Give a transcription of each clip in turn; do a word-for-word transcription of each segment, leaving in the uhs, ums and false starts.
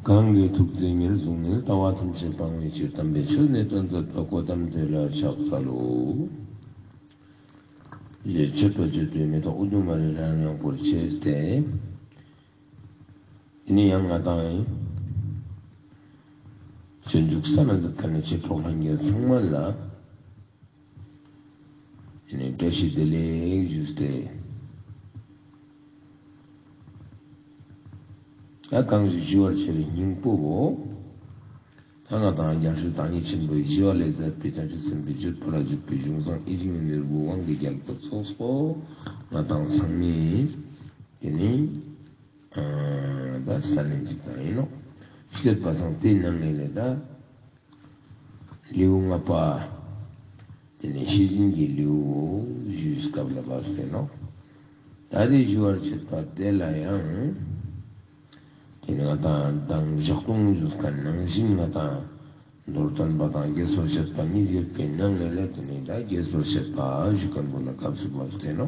གང་གིས་ཐུགས་བརྩེ་ཉེར་བཟུང་ནས། ལྟ་བ་ཐམས་ཅད་སྤང་བའི་ཕྱིར། དམ་པའི་ཆོས་ནི་སྟོན་མཛད་པ། གོ་ཏམ་དེ་ལ་ཕྱག་འཚལ་ལོ། ཞེས་མཆོད་པ་བརྗོད་པའི་མེ་ཏོག་ཨུ་དུམ་མ་རི་རང་ཡང་པོར་ཕྱེས་ཏེ། དེ་ནས་ཡང་ང་དང་ཡིན། སྤྱོད་འཇུག་ས་ན་འདི་ཀ་ནས་ཆེ་གྲོགས་ལྷན་རྒྱས་ཚང་མ་ལ། དེ་ནས་བཀྲ་ཤིས་བདེ་ལེགས་ཞུས་ཏེ། ད་གང་ཞིག་ཞི་བར་བྱེད་པའི་སྙིང་པོའོ། ད་ང་དང་རྒྱལ་སྲས་བདག་ཉིད་ཆེན་པོའི་ཞི་བ་ལས་མཛད་པའི་བྱང་ཆུབ་སེམས་དཔའི་སྤྱོད་པ་ལ་འཇུག་པའི་གཞུང་བཟང་ཨེ་ཤེས་ཡོན་ནུས་པའི་དབང་གི་རྒྱལ་པོ་ཚོགས་གཙོ་ང་དང་ཚང་མས་དེ་ནས་ད་ས་ལེན་ཅིག་དང་ཡིན་ནོ། ཤེས་པ་སང་དེ་ནང་ངེས་ལས་ད། ལེའུ་ལྔ་པ། དེ་ནས་ཤེས་བཞིན་གྱི་ལེའུ་ཞུས་སྐབས་ལ་བབས་ཏེ་ནོ། ད་དེ་ཞུ་བར་བྱེད་པ་དེ་ལ་ཡང་། དེ་ནས་ང་དང་མདང་ཞག་སྟོང་ཞུས་ཀ་ནང་བཞིན་ང་དང་མདོར་བསྟན་པ་དང་རྒྱས་པར་བཤད་པ་གཉིས་ཡོད་པའི་ནང་ལས་ལ། དེ་ནས་ད་རྒྱས་པར་བཤད་པ་ཞུ་མཁན་པོ་ལ་སྐབས་སུ་བབས་ཏེ་ནོ།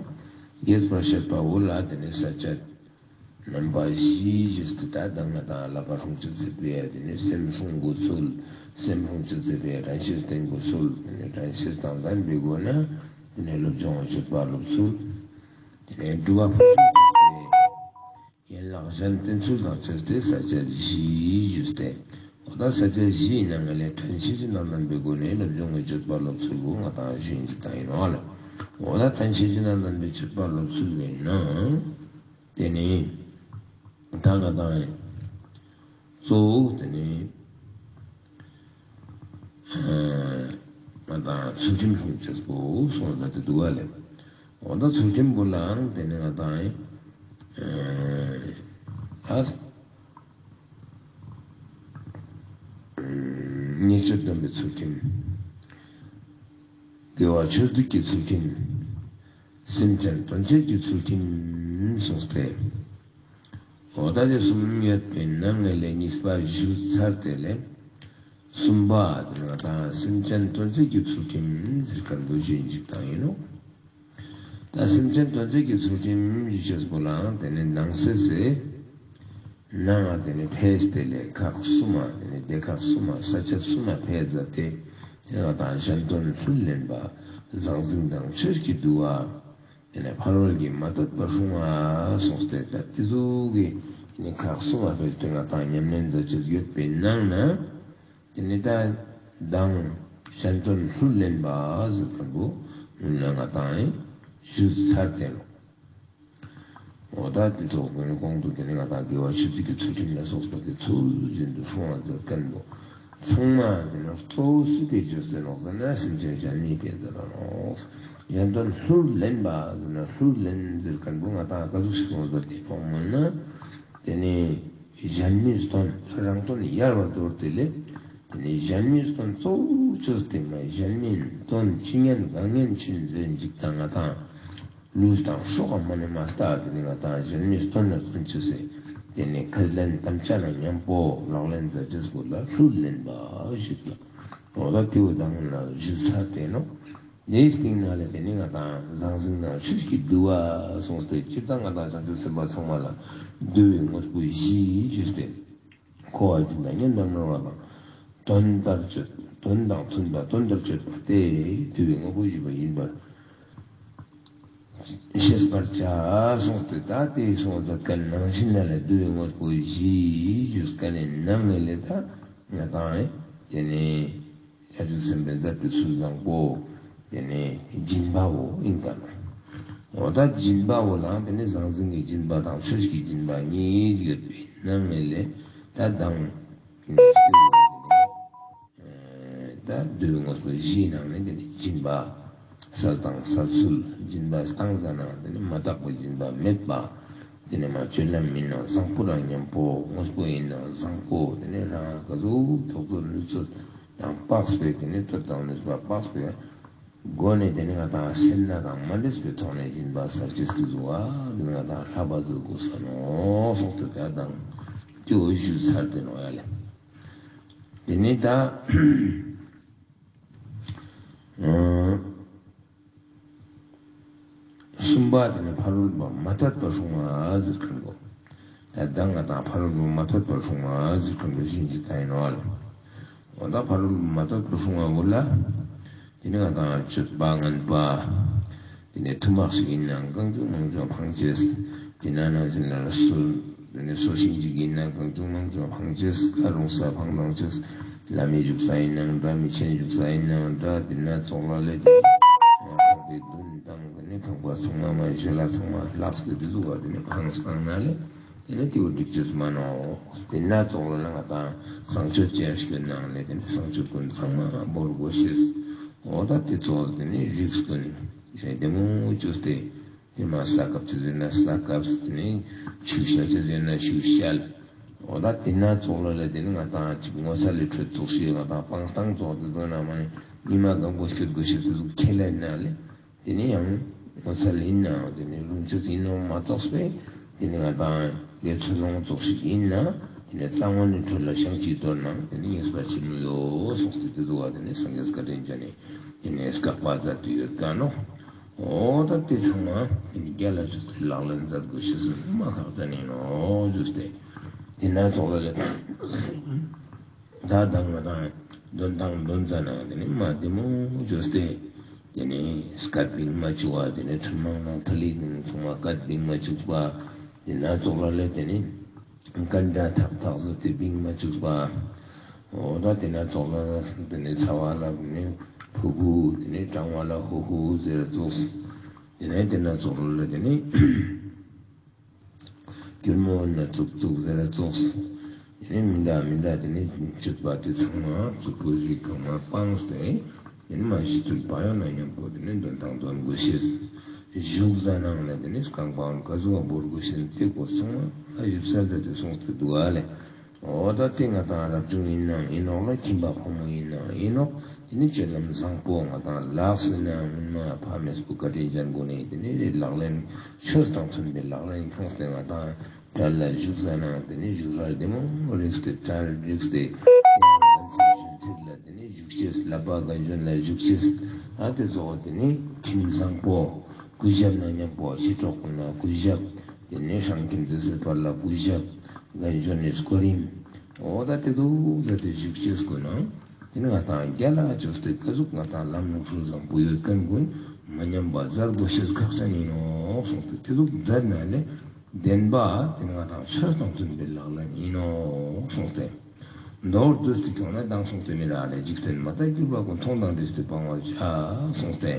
རྒྱས་པར་བཤད་པ་འོ་ལ་དེ་ནས་ས་བཅད། རྣམ་པ་བཞི་ཞེས་ཏེ་ད་ལྟ་ང་དང་བསླབ་པ་སྲུང་བྱེད་ཚེ་བས་དེ་ནས་སེམས་སྲུང་དགོས་ཚུལ། སེམས་སྲུང་བྱེད་ཚེ་བས་དྲན་ཤེས་བསྟེན་དགོས་ཚུལ། དེ་ནས་དྲན་ཤེས་དང་ལྡན་པའི་སྒོ་ནས་དེ་ནས་སློབ་སྦྱོང་སྤྱོད་པ་སློབ་ཚུལ། དེ་ནས་སྒྲུབ་པ་ཕུན་སུམ་ཚོགས་པའི་ཡན་ལག་གཞན་བསྟེན་ཚུལ་དང་བཅས་ཏེ་ས་བཅད་བཞི་ཞེས་ཏེ། འོ་ད་ས་བཅད་བཞི་ཡི་ནང་ལས་དྲན་ཤེས་བཞི་དང་ལྡན་པའི་སྒོ་ནས་སློབ་སྦྱོང་གི་སྤྱོད་པ་སློབ་ཚུལ་བོ་ང་དང་ཞུ་ཡིན་གྱི་ད་ཡིན་ནོ་ལ། འོ་ད་དྲན་ཤེས་བཞི་དང་ལྡན་པའི་སྤྱོད་པ་སློབ་ཚུལ་བའི་ནང་། དེ་ནས་ད་ང་དང་གཙོ་བོ་དེ་ནས་ང་དང་ཚུལ་ཁྲིམས་སྲུང་བྱེད་པོ་སོང་ཟེར་ཏེ་འདུག་བ་ལས། འོ་ད་ཚུལ་ཁྲིམས་པོ་ལའང་དེ་ནས་ང་དང་ཨ་ཉེས་སྤྱོད་སྡོམ་པའི་ཚུལ་ཁྲིམས། དགེ་བ་ཆོས་སྡུད་ཀྱི་ཚུལ་ཁྲིམས། སེམས་ཅན་དོན་བྱེད་ཀྱི་ཚུལ་ཁྲིམས་གསུངས་ཏེ། འོ་ད་དེ་གསུམ་ཡོད་པའི་ནང་ནས་ལས་གཉིས་པ་ཞུ་ཚར་ཏེ་ལས། གསུམ་པ་དེ་ང་དང་སེམས་ཅན་དོན་བྱེད་ཀྱི་ཚུལ་ཁྲིམས་ཟེར་མཁན་པོ་ཞུ་ཡིན་གྱི་ད་ཡིན་ནོ། ད་སེམས་ཅན་དོན་བྱེད་ཀྱི་ཚུལ་ཁྲིམས་ཞུ་བྱེད་པོ་ལའང་དེ་ནི་ནང་གསེས་སེ། ནང་ང་དེ་ནི་ཕེས་ཏེ་ལས་ཁག་གསུམ་མ་དེ་ནི་སྡེ་ཁག་གསུམ་མ་ས་བཅད་གསུམ་མ་ཕེས་མཛད་དེ། དེ་ང་དང་གཞན་དོན་ལྷུར་ལེན་པ། ཟང་ཟིང་དང་ཆོས་ཀྱི་འདུལ་བ། དེ་ནས་ཕ་རོལ་གྱི་མ་དད་པ་སྲུང་བ་གསུངས་ཏེ་ད་དེ་ཚོ་གི་དེ་ནི་ཁག་གསུམ་མ་ཕེས་ཏེ་ང་དང་ཉམས་ལེན་མཛད་ཅེས་ཡོད་པའི་ནང་ན། དེ་ནི་ད་མདང་གཞན་དོན་ལྷུར་ལེན་པ་ཟེར་མཁན་པོ་སྔོན་ལ་ང་དང་ཞུ་ཚར་ཏེ་ནོ། འོ་ད་དེ་ཚོ་གོང་དུ་དེ་ནི་ང་དང་དགེ་བ་ཆོས་སྡུད་ཀྱི་ཚུལ་ཁྲིམས་ལ་སོགས་པ་དེ་ཚུལ་བཞིན་དུ་སྲུང་བ་མཛད་མཁན་པོ་ཚང་མ་དེ་ནི་གཙོ་བོ་སུ་ཕེ་བྱས་ཟེར་ནོག་ཟེར་ན་སེམས་ཅན་གཞན་མི་ཕེ་ཟེར་ར་ནོག་གཞན་དོན་ལྷུར་ལེན་པ་ཟེར་ན་ལྷུར་ལེན་ཟེར་མཁན་པོ་ང་དང་ག་ཟུག་ཞིག་སོང་ཟེར་དེ་གོང་མོ་ན། དེ་ནས་གཞན་མིའི་དོན་རང་དོན་ཡལ་བར་དོར་ཏེ་ལས། དེ་ནས་གཞན་མིའི་དོན་གཙོ་བོ་བཅོས་ཏེ་ང་གཞན་མིའི་དོན་ཅི་ཉན་གང་ཉན་ཕྱིན་ཟེར་འཇིག་དང་ང་དང་ལུས་དང་སྲོག་ག་མ་ནས་མ་ལྟ་དེ་ནས་ང་དང་གཞན་མིའི་དོན་ལ་བརྩོན་ཅི་ཟེར། དེ་ནས་ཁས་ལེན་དམ་བཅའ་ན་མཉམ་པོ་ལག་ལེན་མཛད་ཅེས་པོ་ལ་ལྷུར་ལེན་པ་ཞིག་ལ། འོ་ད་དེའུ་དང་ལ་ཞུ་ཚར་ཏེ་ནོ། དེའི་སྟེང་ན་ལས་དེ་ནི་ང་དང་ཟང་ཟིང་དང་ཆོས་ཀྱི་འདུལ་བ་གསུངས་ཏེ་སྤྱིར་བཏང་ང་དང་བྱང་ཆུབ་སེམས་དཔའ་ཚང་མ་ལ་འདུལ་བའི་དངོས་པོ་བཞི་ཞུས་ཏེ། འཁོར་བ་འདི་ན་ཉམས་དང་སྨྲ་བ་དང་། དོན་ལྟར་སྤྱོད། དོན་དང་མཐུན་པ་དོན་ལྟར་སྤྱོད་པ་སྟེ་འདུལ་བའི་དངོས་པོ་བཞི་པ་ཡིན་པར་ཤེས་པར་བྱ་གསུངས་ཏེ། ད་དེའི་གསུངས་ད་ཀ་ནང་བཞིན་ལ་ལས་འདུལ་བའི་དངོས་པོ་བཞི་ཞུས་ཀ་ནས་ནང་ནས་ལས་ད་ང་དང་དེ་ནས། བྱང་ཆུབ་སེམས་དཔའི་མཛད་པའི་ཚུལ་བཟང་པོ། དེ་ནས་སྦྱིན་པ་བོ་ཨིན་ཀ་ནོ། འོ་ད་སྦྱིན་པ་བོ་ལའང་དེ་ནས་ཟང་ཟིང་གི་སྦྱིན་པ་དང་ཆོས་ཀྱི་སྦྱིན་པ་གཉིས་ཡོད་པའི་ནང་ནས་ལས་ད་དང་། ད་འདུལ་བའི་དངོས་པོ་བཞིའི་ནང་ནས་དེ་ནས་སྦྱིན་པ། གསལ་དང་གསལ་ཚུལ་སྦྱིན་པ་བཏང་ཙ་ན་དེ་ནས་མ་དག་པའི་སྦྱིན་པ་མེད་པ། དེ་ནས་མ་སྤྱོད་ལམ་ཡིན་ན་བཟང་པོ་དང་མཉམ་པོ་དངོས་པོ་ཡིན་ན་བཟང་པོ་དེ་ནས་རང་ག་ཚོད་ཐོག་ཚོད་ནུས་ཚོད། དང་དཔག་པའི་དེ་ནི་བསྟོད་དང་ནུས་པ་དཔག་པའི་སྒོ་ནས་དེ་ནི་ང་དང་སེར་སྣ་དང་མ་འདྲེས་པའི་ཐོག་ནས་སྦྱིན་པ་ཟ་ཅེས་ཀྱི་བཟོ་བ་འདི་ནི་ང་དང་ལྷག་པ་བཟོ་དགོས་ས་ནོ་གསུངས་ཏེ་ད་དང་ཅི་འོ་ཞུས་ཚར་ཏེ་ནོ་ཡ་ལེ། དེ་ནི་ད་གསུམ་པ་དེ་ནི་ཕ་རོལ་པོ་མ་དད་པ་སྲུང་བ་ཟེར་མཁན་པོ། ད་ལྟ་ང་དང་ཕ་རོལ་པོ་མ་ཐོབ་པར་སོང་བ་ཟེར་མཁན་པོ་ཤིན་ཅི་ད་ཡིན་ནོ་ལ། འོ་ད་ཕ་རོལ་པོ་མ་ཐོབ་པར་སོང་བ་བོ་ལ། དེ་ནི་ང་དང་སྤྱོད་པ་ངན་པ། དེ་ནས་ཐུན་མོང་ཞིག་ཡིན་ན་གང་བྱུང་མང་བྱུང་འཕང་བྱས། དེ་ན་ནང་བཞིན་ལ་སོ། དེ་ནས་སོ་ཤིན་ཅི་ཡིན་ན་གང་བྱུང་མང་བྱུང་འཕང་བྱས། ཨ་རུང་ས་འཕང་ཐང་བྱས། ལ་མི་བཞུགས་ས་ཡིན་ནའང་འདྲ། མི་ཆེན་བཞུགས་ས་ཡིན་ནའང་འདྲ། དེ་ན་ཙོག་ལ་ལས་དེ་ཁང་པའི་མདུན་དང་དེ་ནས་ཁང་པ་ཚང་མ་མ་ཞལ་ལག་ཚང་མ་ལགས་ཏེ་དེ་ཚོ་བ་དེ་ནས་འཕང་བཏང་ན་ལས། དེ་ནས་དེའུ་འགྲིག་ཅེས་མ་ནོ། དེ་ན་ཙོག་ལ་ལ་ང་དང་བསང་མཆོད་ཅན་ཞིག་ནང་ནས་དེ་ནས་བསང་མཆོད་ཀུན་ཚང་མ་འབོར་དགོས་ཤེས། འོ་ད་དེ་ཚོ་དེ་ནས་རིགས་ཀུན་བདེ་མོ་བཅོས་ཏེ། དེ་མ་ས་བཀབ་ཅེས་ཡོད་ན་ས་བཀབ། དེ་ནས་ཆུ་བཤལ་ཅེས་ཡོད་ན་ཆུ་བཤལ། འོ་ད་དེ་ན་ཙོག་ལ་ལ་དེ་ནས་ང་དང་ཅིག་ངོ་ཚ་ལས་འཕྲོས་ཙོག་ཤིག་ང་དང་སྤང་བཏང་ཙོག་དེ་ཚོ་ན་མ་ནས་ཉི་མ་གང་པོ་སྐྱོད་དགོས་ཤེས་དེ་ཚོ་ཁས་ལེན་ན་ལས། དེ་ནས་ཡང་ངོ་ཚ་ལེན་ནའང་དེ་ནས་རུང་ཆུ་ཟིན་ནོ་མ་གཏོགས་པས། དེ་ནས་ང་དང་ལས་ཚུལ་ལོངས་རྫོགས་ཤིག་ཡིན་ན། དེ་ནས་གཙང་བ་ནས་འཕྲོད་ལ་ཤང་གཅིག་གཏོར་ན་དེ་ནས་ངེས་པ་ཆེ་མོ་ཡོད་གསུངས་ཏེ་དེ་ཚོ་བ་དེ་ནས་སངས་རྒྱས་བཀའ་དྲིན་ཅན་ནས་དེ་ནས་བཀག་པ་མཛད་དུ་ཡོད་ཀ་ནོ། འོ་ད་དེ་ཚང་མ་དེ་ནས་རྒྱ་ལ་ཆུ་ལག་ལེན་མཛད་དགོས་ཤེས་སུ་མ་ཁག་ཅན་ཡིན་ནོ་ཞུས་ཏེ། དེ་ན་ཙོག་ལ་ལས། ད་ད་ང་དང་འདོན་ཐང་འདོན་ཙ་ན་དེ་ནི་མ་བདེ་མོ་བཅོས་ཏེ། དེ་ནི་སྐད་བིང་མ་བཅུག་པ། དེ་ནི་ཐུན་མོང་ནང་ཐ་ལི་ནི་ཚང་མ་སྐད་བིང་མ་བཅུག་པ། དེ་ན་ཙོག་ལ་ལས་དེ་ནི་ཀན་ཌ་ཐག་ཐག་ཟེར་ཏེ་བིང་མ་བཅུག་པ། འོ་ད་དེ་ན་ཙོག་ལ་དེ་ནི་ཚ་བ་ལ་དེ་ནི་ཕུ་ཕུ། དེ་ནི་གྲང་བ་ལ་ཧུ་ཧུ་ཟེར་ཙོགས། དེ་ནི་དེ་ན་ཙོག་ལ་ལས་དེ་ནི། སྐྱུར་མོ་ན་ཙུག་ཙུག་ཟེར་ར་ཙོགས། དེ་ནས་མི་འདྲ་མི་འདྲ་དེ་ནས་སྤྱོད་པ་དེ་ཚང་མ་ཙུག་པོ་རིགས་གང་མ་སྤངས་ཏེ། དེ་ནས་མ་གཞི་ཚུལ་བ་ཡོང་ན་མཉམ་པོ་དེ་ནས་འདོན་ཐང་འདོན་དགོས་ཤེས། བཞུགས་ས་ནང་ལ་དེ་ནས་རྐང་པའམ་ག་ཟུག་བོར་དགོས་ཤེས་དེ་སྐོར་ཚང་མ་ཞིབ་གསལ་དུ་དེ་གསུངས་ཏེ་འདུག་ཨ་ལས། འོ་ད་དེ་ང་དང་རབ་བྱུང་ཡིན་ནའང་ཡིན་ནོག་ལ། ཁྱིམ་པ་ཕོ་མོ་ཡིན་ནའང་ཡིན་ནོག། དེ་ནི་སྤྱོད་ལམ་བཟང་པོ་ང་དང་ལགས་ཟེར་ནའང་སྔོན་མ་ཕ་མེས་པོ་བཀའ་དྲིན་ཅན་པོ་ནས་དེ་ནི་ལག་ལེན་ཆོས་དང་མཐུན་པའི་ལག་ལེན་ཁྱོངས་ཏེ་ང་དང་གྲལ་ལ་བཞུགས་ས་ནའང་དེ་ནི་བཞུགས་ར་བདེ་མོ་རིགས་ཏེ། གྲལ་རིགས་ཏེ། དེ་ཡང་གདན་ས་གཞི་རྩིག་ལ་དེ་ནི་བཞུགས་ཤེས། ལག་པ་རྒན་གཞོན་ལ་བཞུགས་ཤེས། ཨ་དེ་ཚོ་དེ་ནི་ཁྱིམ་བཟང་པོ། གུས་ཞབས་ན་མཉམ་པོ་ཕྱི་གྲོགས་ཀུན་ལ་གུས་ཞབས། དེ་ནས་ཧྲང་ཁྱིམ་མཚེས་སེ་བར་ལ་གུས་ཞབས། རྒན་གཞོན་ནས་སྐོར་རིམ། འོ་ད་དེ་དུ་ཟེར་ཏེ་བཞུགས་ཤེས་དགོས་ན། དེ་ནི་ང་དང་རྒྱ་ལ་བཅོས་ཏེ་ཀ་ཟུག་ང་དང་ལམ་ལུགས་སྲོལ་བཟང་པོ་ཡོད་མཁན་ཀུན་མ་ཉམས་པ་མཛད་དགོས་ཤེས་ཁག་ཅན་ཡིན་ནོ་གསུངས་ཏེ། དེ་ཟུག་མཛད་ན་ལས་བདེན་པ་དེ་ནི་ང་དང་ཆོས་དང་མཐུན་པའི་ལག་ལེན་ཡིན་ནོ་གསུངས་ཏེ། མདོར་བསྡུས་ཏེ་ཁྱོང་ན་དང་གསུངས་ཏེ་མི་ར་ལས། འཇིག་རྟེན་མ་དག་གྱུར་པ་ཀུན། མཐོང་དང་འདྲིས་ཏེ་སྤང་བར་བྱ་གསུངས་ཏེ།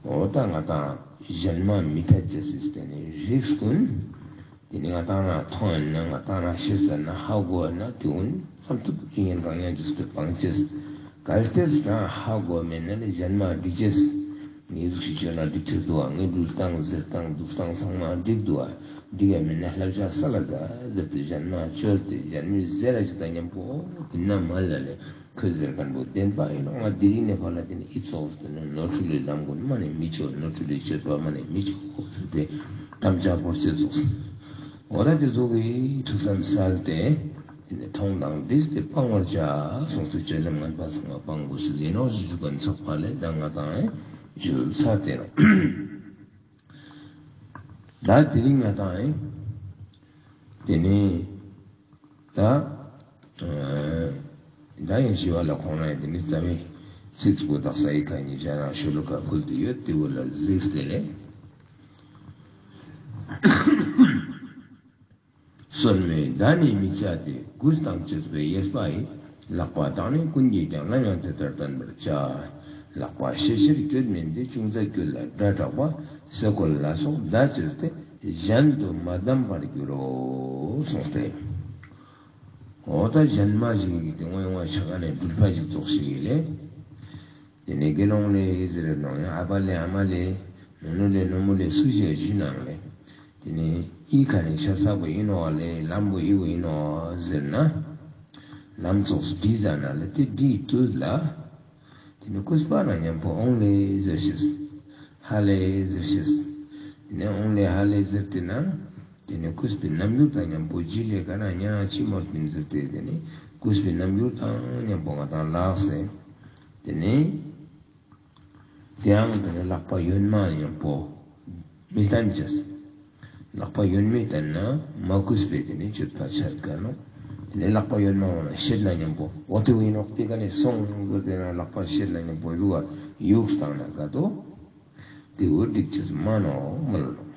འོ་ད་ང་དང་གཞན་མ་མི་ཐད་ཅེས་སི་སྟེ་ནི་རིགས་ཀུན། དེ་ནི་ང་དང་རང་མཐོང་ཡིན་ན་ང་དང་རང་ཤེས་ཟེར་ན་ཧ་གོ་ཡིན་ན་དེ་ཀུན་བསམ་ཐུབ་ཀྱི་ཡིན་གང་ཡང་འཇིགས་ཏེ་སྤང་ཅེས། གལ་ཏེ་རང་ཧ་གོ་མེད་ན་ལས་གཞན་མ་འདྲི་ཅེས། ངའི་གཟུགས་ཤིག་བཅོས་ན་འགྲིག་ཐུབ་འདུག་ཨ། ངའི་འགྲུལ་སྟངས་ཟེར་སྟངས་འདུག་སྟངས་ཚང་མ་འགྲིག་འདུག་ཨ། འགྲིག་ཡ་མེད་ན་བསླབ་བྱ་ས་ལ་ཟ་ཟེར་ཏེ་གཞན་མ་བཅོལ་ཏེ་གཞན་མི་ཟེར་ར་ཅིག་དང་མཉམ་པོ་དེ་ན་མ་ལ་ལས་ཁོས་ཟེར་མཁན་པོ་བདེན་པ་ཡིན་ནོ། ང་དེ་རིང་ནས་ཕར་ལ་དེ་ནི་ཨི་ཙོགས་ཟེར་ན་ནོར་འཁྲུལ་ལས་ལམ་ཀུན་མ་ནས་མི་ཆོག། ནོར་འཁྲུལ་ལས་སྤྱོད་པ་མ་ནས་མི་ཆོག་ཟེར་ཏེ་དམ་བཅའ་བོར་ཅེས་སོགས། འོ་ད་དེ་ཚོ་གི་ཐུགས་བསམ་གསལ་ཏེ། དེ་ནས་མཐོང་དང་འདྲིས་ཏེ་སྤང་བར་བྱ་གསུངས་ཏེ་སྤྱོད་ལམ་ངན་པ་ཚང་མ་སྤང་དགོས་ཤེས་ཡིན་ནོ་ཞུ་མཁན་ཚོགས་པ་ལས་ད་ང་དང་ཞུ་ཚར་ཏེ་ནོ། ད་དེ་རིང་ང་དང་དེ་ནས་ད་ད་ཡང་ཞི་བ་ལྷ་ཁོང་རང་དེ་ནས་རྩ་བའི་ཚིགས་པོ་དག་ས་ཡི་ཁ་ཉིན་ཤ་རང་ཤོ་ལོ་ཀ་ཕུལ་དུ་ཡོད། དེ་བོ་ལ་གཟིགས་ཏེ་ལས། སོར་མོས་བརྡ་ནི་མི་བྱ་སྟེ། གུས་དང་བཅས་པའི་གཡས་པ་ཡིས། ལག་པ་དག་ནི་ཀུན་གྱིས་ཀྱང་། སླར་ཡང་དེ་ལྟར་བསྟན་པར་བྱ། ལག་པ་ཕྱི་ཕྱིར་བསྐྱོད་མིན་ཏེ། ཅུང་ཟད་བསྐྱོད་ལ་སྒྲ་གྲགས་པ། སེ་གོལ་ལ་སོགས་བརྡ་བཅས་ཏེ། གཞན་དུ་མ་བསྡམས་པར་འགྱུར་རོ་གསུངས་ཏེ། འོ་ད་གཞན་མ་ཞིག་གིས་དེ་སྔོན་སྔོན་ཆ་ག་ནས་འགྲུལ་པ་ཞིག་ཙོགས་ཤིག་ཡིན་ལས། དེ་ནས་དགེ་སློང་ལེ་ཟེར་ནོ་ཡང་ཨ་ཕ་ལེ་ཨ་མ་ལེ་ནུ་ནུ་ལེ་ནུ་མོ་ལེ་སུ་ཞིག་ཞུས་ནའང་ལེ། དེ་ནས་ཨི་ཁ་ནས་ཤ་ཚ་པོ་ཡིན་ནོ་ལེ། ལམ་པོ་ཨི་བོ་ཡིན་ནོ་ཟེར་ན། ལམ་ཙོགས་སུ་བྲིས་ཙ་ན་ལེ་དེ་བྲིས་དུས་ལ། དེ་ནས་གུས་པ་ན་མཉམ་པོ་ཨོང་ལེ་ཟེར་ཤེས། ཧ་ལེ་ཟེར་ཤེས། དེ་ནས་ཨོང་ལེ་ཧ་ལེ་ཟེར་ཏེ་ན། དེ་ནས་གུས་པའི་རྣམ་འགྱུར་དང་མཉམ་པོ་རྗེས་ལས་ག་ན་ཉ་ཆི་མོར་པིན་ཟེར་ཏེ་དེ་ནས་གུས་པའི་རྣམ་འགྱུར་དང་མཉམ་པོ་ང་དང་ལགས་སེ། དེ་ནས་དེའང་དེ་ནས་ལག་པ་གཡོན་མ་མཉམ་པོ་མི་བསྟན་ཅེས། ལག་པ་གཡོན་མས་བསྟན་ན་མ་གུས་པས་དེ་ནི་སྤྱོད་པ་འཆལ་དཀའ་ནོ། དེ་ནི་ལག་པ་གཡོན་མ་འོང་ན་བཤད་ན་མཉམ་པོ་འོ་དེ་བས་ནོག་དེ་ག་ནས་སོང་ཟེར་དེ་ན་ལག་པ་བཤད་ན་མཉམ་པོ་ཡུག་ཡུག་བཏང་ན་དགའ་དོ། དེ་བོ་འགྲིག་ཅེས་མ་ནོ་མི་ལོ།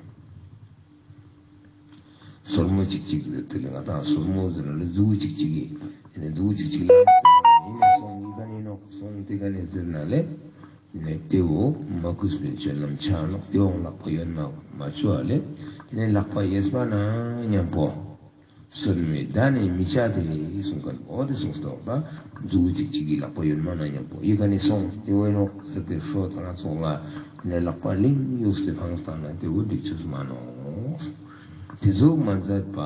སོར་མོ་གཅིག་གཅིག་ཟེར་དེ་ལས་ང་དང་སོར་མོ་ཟེར་ན་ལ་མཛུ་གུ་གཅིག་གཅིག་གིས་དེ་ནས་མཛུ་གུ་གཅིག་གཅིག་ལ་ཡིན་ནས་སོང་ཡིན་ག་ནས་ནོག་སོང་དེ་ག་ནས་ཟེར་ན་ལས། ནས་དེ་བོ་མ་གུས་པའི་སྤྱོད་ལམ་ཆགས་ནོག་དེ་འོང་ལག་པ་གཡོན་མ་མ་བཅོ་བ་ལས། དེ་ནས་ལག་པ་གཡས་པ་ན་མཉམ་པོ། སོར་མོའི་བརྡ་ནི་མི་བྱ་སྟེ་གསུངས་མཁན་འོ་དེ་གསུངས་སྟོག་ད། མཛུ་གུ་གཅིག་གཅིག་གིས་ལག་པ་གཡོན་མ་ན་མཉམ་པོ་ཡི་ག་ནས་སོང་དེ་བས་ནོག་ཟེར་ཏེ་ཧྲོ་དང་ཚོགས་ལ། དེ་ནས་ལག་པ་ལིང་གཡུགས་ཏེ་འཕངས་བཏང་ན་དེ་བོ་འགྲིག་ཆོས་མ་ནོག་དེ་ཟུག་མ་མཛད་པ།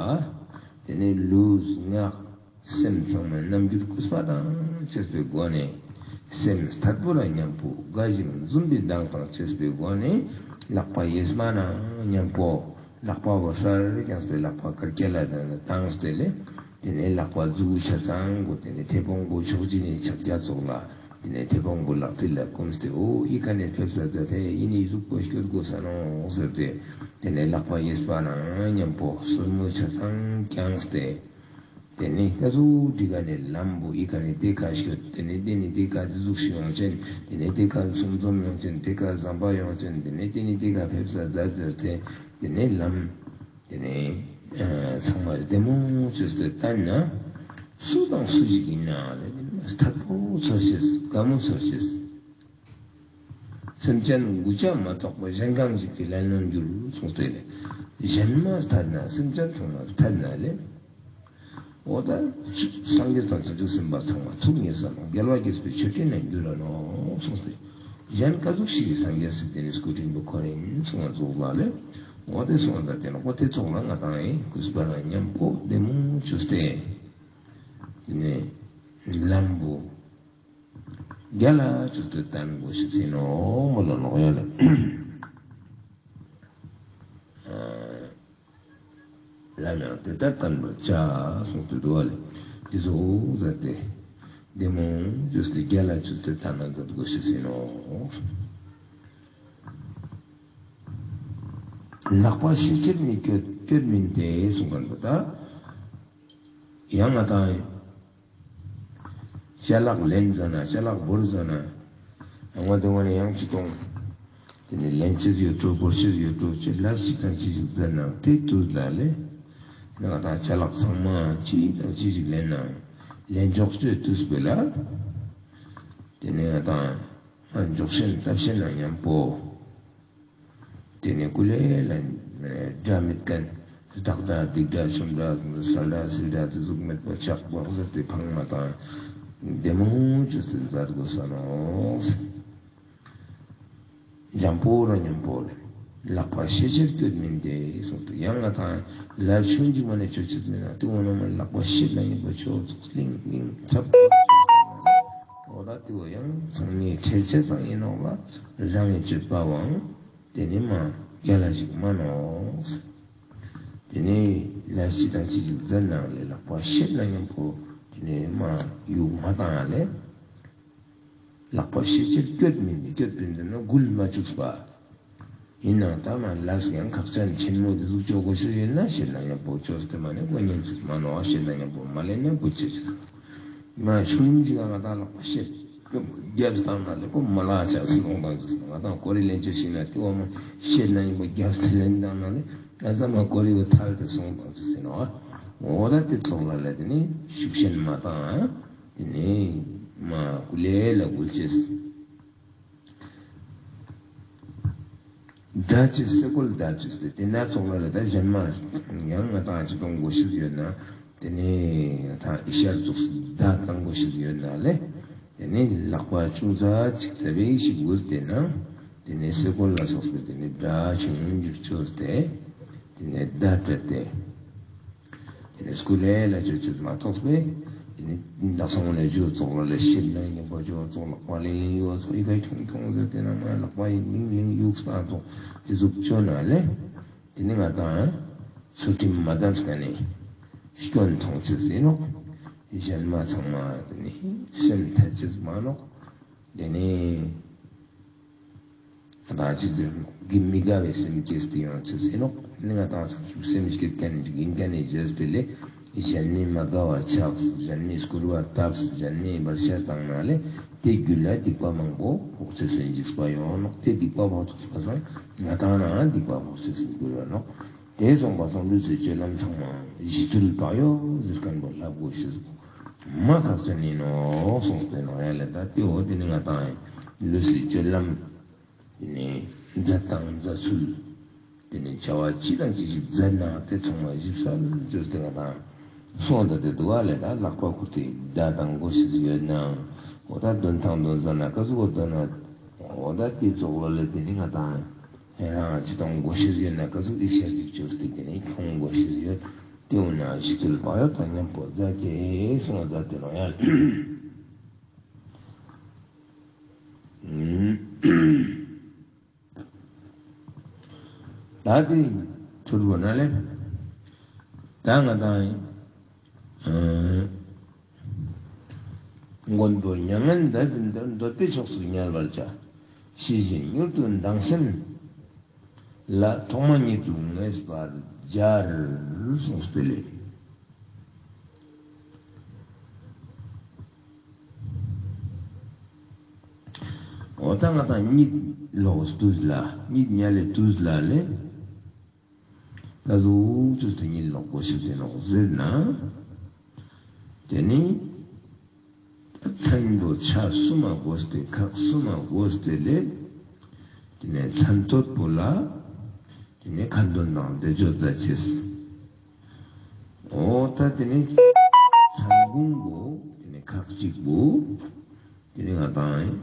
དེ་ནས་ལུས་ངག་སེམས་ཚང་མ་རྣམ་འགྱུར་གུས་པ་དང་བཅས་པའི་སྒོ་ནས། སེམས་ཐད་པོ་ར་མཉམ་པོ་དགའ་ཞིང་འཛུམ་པའི་མདངས་དང་བཅས་པའི་སྒོ་ནས། ལག་པ་གཡས་མ་ན་མཉམ་པོ། ལག་པ་བོ་སྲ་རེ་བརྐྱངས་ཏེ་ལག་པ་དཀར་སྐྱ་ལ་བཏང་སྟེ་ལས། དེ་ནས་ལག་པ་མཛུ་གུ་ཆ་ཚང་གོ་དེ་ནས་མཐེ་བོང་གོ་ཕྱོགས་གཅིག་ནས་ཕྱག་རྒྱ་ཙོག་ལ། དེ་ནས་མཐེ་བོང་གོ་ལག་མཐིལ་ལ་བསྐུམས་ཏེ་འོ་ཡི་ག་ནས་ཕེབས་ས་ཛ་དེ་ཡིན་ནི་གཟུགས་པོ་སྐྱོད་དགོས་ས་ནོ་ཟེར་ཏེ། དེ་ནས་ལག་པ་གཡས་པ་ན་མཉམ་པོ་སོར་མོ་ཆ་ཚང་བརྐྱངས་ཏེ། དེ་ནས་ཀ་ཟུག་འགྲིག་ག་ནས་ལམ་བུ་ཡི་ག་ནས་དེ་ཁ་ཤོད་དེ་ནས་དེ་ནས་དེ་ཁ་དེ་ཟུག་ཤི་ཡོང་ཅན་དེ་ནས་དེ་ཁ་སུམ་འཛོམས་ཡོང་ཅན་དེ་ཁ་ཟམ་པ་ཡོང་ཅན་དེ་ནས་དེ་ནས་དེ་ཁ་ཕེབས་ས་ཛ་ཟེར་ཏེ་དེ་ནས་ལམ། དེ་ནས་ཚང་མ་བདེ་མོ་བཅོས་ཏེ་བསྟན་ན། སུ་དང་སུ་ཞིག་ཡིན་ན་ལས་དེ་ནས་ཐད་པོ་ཚོར་ཤེས་དགའ་མོ་ཚོར་ཤེས། སེམས་ཅན་མགུ་ལྕག་མ་གཏོགས་པ་གཞན་གང་ཞིག་གིས་ལན་ལོན་འགྱུར་གསུངས་ཏེ་ལས། གཞན་མ་ཐད་ན་སེམས་ཅན་ཚང་མ་ཐད་ན་ལས། འོ་ད་སངས་རྒྱས་དང་བྱང་ཆུབ་སེམས་དཔའ་ཚང་མ་ཐུགས་མཉེས་ས་ནོ་རྒྱལ་བ་དགྱེས་པའི་མཆོད་སྤྲིན་ལ་འགྱུར་ར་ནོ་གསུངས་ཏེ། གཞན་ཀ་ཟུག་ཞིག་གིས་སངས་རྒྱས་སི་དེ་ནི་སྐུ་དྲིན་པོ་ཁོ་རིན་གསུངས་པ་རྫོགས་པ་ལས། འོ་དེ་སོང་ད་དེ་ནོ་འོ་དེ་ཚོགས་ལ་ང་དང་ཡིན་གུས་པ་ལ་མཉམ་པོ་བདེ་མོ་བཅོས་ཏེ། དེ་ནས་ལམ་བུ། རྒྱ་ལ་ཅོ་སྟེ་བསྟན་དགོས་ཤེས་ཟིན་ནོ་མོ་ལ་ལོག་ཡ་ལ། ལམ་ཡང་དེ་ལྟར་བསྟན་པར་བྱ་གསུངས་ཏེ་འདུག་བ་ལས། དེ་ཚོ་འོ་ཟེར་ཏེ། བདེ་མོ་ཅོ་སྟེ་རྒྱ་ལ་ཅོ་སྟེ་བསྟན་ན་འདོད་དགོས་ཤེས་ཟིན་ནོ། ལག་པ་ཤས་ཆེར་ནི་སྐྱོད་སྐྱོད་མིན་ཏེ་གསུངས་པ་འདུག་ད། ཡང་ང་དང་། ཅ་ལག་ལེན་ཟ་ན་ཅ་ལག་བོར་ཟ་ན། ང་དེ་ངོ་ནས་ཡང་ཅི་གཏོང་། དེ་ནས་ལེན་ཅེས་ཡོད་འགྲོ་བོར་ཅེས་ཡོད་འགྲོ་ཅེས་ལ་ཅི་དང་ཅི་ཞིག་ཟ་ན་དེ་དུས་ལ་ལས། ང་དང་ཅ་ལག་ཚང་མ་ཅི་དང་ཅི་ཞིག་ལེན་ན། ལེན་འཇོག་ཅེས་དུས་པོ་ལ། དེ་ནས་ང་དང་། འཇོག་ཤེས་ལྟ་ཤེས་ན་མཉམ་པོ། དེ་ནས་ཀུ་ལེ་ལ་དགྲ་མེད་མཁན། བདག་འདྲ་སྡིག་འདྲ་ཆོམ་འདྲ་ས་འདྲ་སི་འདྲ་དེ་ཟུག་མེད་པ་ཆགས་པ་ཟེར་ཏེ་ཕང་མ་དང་། བདེ་མོ་བཅོས་ཏེ་མཛད་དགོས་ས་ནོ། འཇམ་པོ་ར་མཉམ་པོ་ལ། ལག་པ་ཤས་ཆེར་སྐྱོད་མིན་ཏེ་གསུངས་ཏེ་ཡང་ང་དང་ལ་ཆུང་ཅིག་མ་ནས་སྤྱོད་ཆེད་མེད་ན་དེ་འོ་ན་མ་ལག་པ་ཤེད་ལ་ཉེ་པོ་ཆོག་ཚོགས་ལིང་ལིང་ཁྲབ། འོ་ད་དེ་བོ་ཡང་ཚང་མའི་ཁྲེལ་ཆེ་ཚང་ཡིན་ནོག་ལ་རང་གི་སྤྱོད་པའང་དེ་ནི་མ་རྒྱ་ལ་ཞིག་མ་ནོག་དེ་ནི་ལ་ཅི་དང་ཅི་ཞིག་མཛད་ནའང་ལས་ལག་པ་ཤེད་ལ་མཉམ་པོ་དེ་ནི་མ་ཡུག་མ་བཏང་ཡ་ལས། ལག་པ་ཤས་ཆེར་སྐྱོད་མིན་ཏེ་སྐྱོད་པའི་འདི་ན་འགུལ་མ་བཅུག་པ། ཡིན་ནའང་ད་མ་ལགས་ཡང་ཁག་ཅན་ཆེན་མོ་འདི་ཟུག་ཅོ་དགོས་ཤེས་ཡོད་ན་ཤེད་ལ་མཉམ་པོ་ཅོས་ཏེ་མ་ནས་དགོས་ཉན་ཚུལ་མ་ནོ་ཤེད་ལ་མཉམ་པོ་མ་ལེན་ན་དགོས་ཆེ་ཆེ། མ་ཆུང་ཅིག་ང་དང་ལག་པ་ཤེད་རྒྱབ་སྟངས་ན་ལས་ཁོ་མ་ལག་ཆགས་སུ་ལོང་དང་ཅི་སོང་ང་དང་ཀོ་རི་ལེན་ཅོ་ཤེས་ན་དེ་བ་མ་ཤེད་ལ་མཉམ་པོ་རྒྱབ་སྟེ་ལེན་དང་ན་ལས་ཨ་ཙ་མ་ཀོ་རི་བ་ཐལ་དེ་སོང་དང་ཅི་སེ་ནོ། འོ་ད་དེ་ཚོགས་ལ་ལས་དེ་ནི་ཤུགས་ཞན་མ་བཏང་། དེ་ནས་མ་ཀུ་ལེ་ལ་འགུལ་ཅེས། སྒྲ་ཅེས་སེ་གོལ་སྒྲ་ཅེས་ཏེ་དེ་ན་ཚོགས་ལ་ལ་ད་གཞན་མ་ཡང་ང་དང་ཅི་གཏོང་དགོས་ཤེས་ཡོད་ན་དེ་ནས་ད་ཨི་ཤར་ཚོགས་སུ་སྒྲ་གཏང་དགོས་ཤེས་ཡོད་ན་ལས་དེ་ནས་ལག་པ་ཅུང་ཟད་ཅིག་ཙ་བས་ཤིག་འགུལ་ཏེ་ན་དེ་ནས་སེ་གོལ་ལ་སོགས་པའི་དེ་ནས་སྒྲ་ཆུང་ངུ་འཇུག་ཅོས་ཏེ་དེ་ནས་སྒྲ་སྤྲད་དེ། དེ་ནས་སྐུ་ལས་ལ་ཆོས་ཆོས་མ་ཐོགས་པས། དེ་ནས་ལག་ཚང་ལས་ཇོ་ཚོགས་ལ་ལས་ཤེད་ལ་ཉེ་པོ་ཇོ་ཚོགས་ལག་པ་ལིང་ལིང་ཡོ་ཚོགས་ཡི་ག་ཁྱོང་ཁྱོང་ཟེར་ཏེ་ན་མ་ལག་པ་ཡི་ལིང་ལིང་ཡུག་སྟངས་ཚོགས་དེ་ཟུག་ཅོ་ན་ལས། དེ་ནས་ང་དང་ཚུལ་ཁྲིམས་མ་བསྡམས་ཀ་ནས་སྐྱོན་མཐོང་ཆེ་ཟིན་ནོ། གཞན་མ་ཚང་མ་དེ་ནས་སེམས་ཐད་ཆེ་མ་ནོག་དེ་ནས། ད་ཅི་ཟེར་ནོ། གི་མི་དགའ་བའི་སེམས་སྐྱེས་ཏེ་ཡོང་ཚེ་ཟེར་ནོ། ནི་ང་དང་ཚང་ཚུགས་སེམས་སྐྱེད་མཁན་ཡིན་མཁན་ནི་བྱས་ཏེ་ལས། གཞན་མི་མ་དགའ་བ་ཆགས། གཞན་མི་སྐུར་བ་བཏབ། གཞན་མི་བར་ཆད་བཏང་ན་ལས། དེ་རྒྱུད་ལ་སྡིག་པ་མང་པོ་ཕོག་ཚེ་ཟེར་འཇིགས་པ་ཡོང་ནོ། དེ་སྡིག་པ་ཕོག་ཚུགས་པ་སང་ང་དང་ན་སྡིག་པ་ཕོག་ཚེ་ཟེར་འགྱུར་བ་ནོ། དེ་སོང་པ་སང་ལུས་སེ་སྤྱོད་ལམ་ཚང་མ་གཞི་ཐུལ་བག་ཡོད་ཟེར་མཁན་པོ་ལྷབ་དགོས་ཤེས་མ་ཁག་ཅན་ཡིན་ནོ་གསུངས་ཏེ་ནོ་ཡ་ལས། ད་དེ་འོ་དེ་ནི་ང་དང་ལུས་སེ་སྤྱོད་ལམ། དེ་ནས་མཛད་དང་མཛད་ཚུལ། དེ་ནས་བྱ་བ་ཅི་དང་ཅི་ཞིག་མཛད་ན་དེ་ཚང་མ་ཞིབ་གསལ་བཅོས་ཏེ་ང་དང་སོང་ད་དེ་འདུག་བ་ལས། ད་ལག་པ་ཁུར་ཏེ་མདའ་དང་མགོ་ཤེས་ཡོད་ནའང་། འོ་ད་འདོན་ཐང་འདོན་ས་ན་ཀ་ཟུག་གོ་འདོན་ན། འོ་ད་དེ་ཙོག་ལོ་ལས་དེ་ནི་ང་དང་ཧེ་རང་ཅི་དང་མགོ་ཤེས་ཡོད་ན་ཀ་ཟུག་དེ་ཤར་ཅིག་བཅོས་ཏེ་དེ་ནི་ཁྱོང་མགོ་ཤེས་ཡོད། དེ་འོ་ན་ཞི་དུལ་བག་ཡོད་དང་མཉམ་པོ་མཛད་ཅེས་གསུངས་མཛད་དེ་ནོ་ཡ། ད་དེ་ཐུར་བོ་ན་ལེ། ད་ང་དང་མགོན་པོ་མྱ་ངན་འདའ་ཟིན་དུ་འདོད་པའི་ཕྱོགས་སུ་ཉལ་བར་བྱ། ཞེས་བཞིན་མྱུར་དུ་མདང་སེམས་ལ་ཐོག་མ་ཉིད་དུ་ངེས་པར་སྦྱར། གསུངས་ཏེ་ལེ། འོ་ད་ང་དང་གཉིད་ལོག་དུས་ལ། གཉིད་ཉལ་ལེ་དུས་ལ་ལེ། ད་ཟུག་ཅུ་སྟེ་གཉིད་ལོག་གོ་ཤེས་ཟེར་ནོ་ཟེར་ན། དེ་ནི་མཚན་པོ་ཆ་གསུམ་མ་བགོས་ཏེ་ཁག་གསུམ་མ་བགོས་ཏེ་ལེ། དེ་ནས་མཚན་བསྟོད་པོ་ལ། དེ་ནས་ཁ་འདོན་དང་བཟླས་བརྗོད་མཛད་ཅེས། འོ་ད་དེ་ནས་མཚན་གུང་པོ། དེ་ནས་ཁག་གཅིག་པོ། དེ་ནས་ང་དང་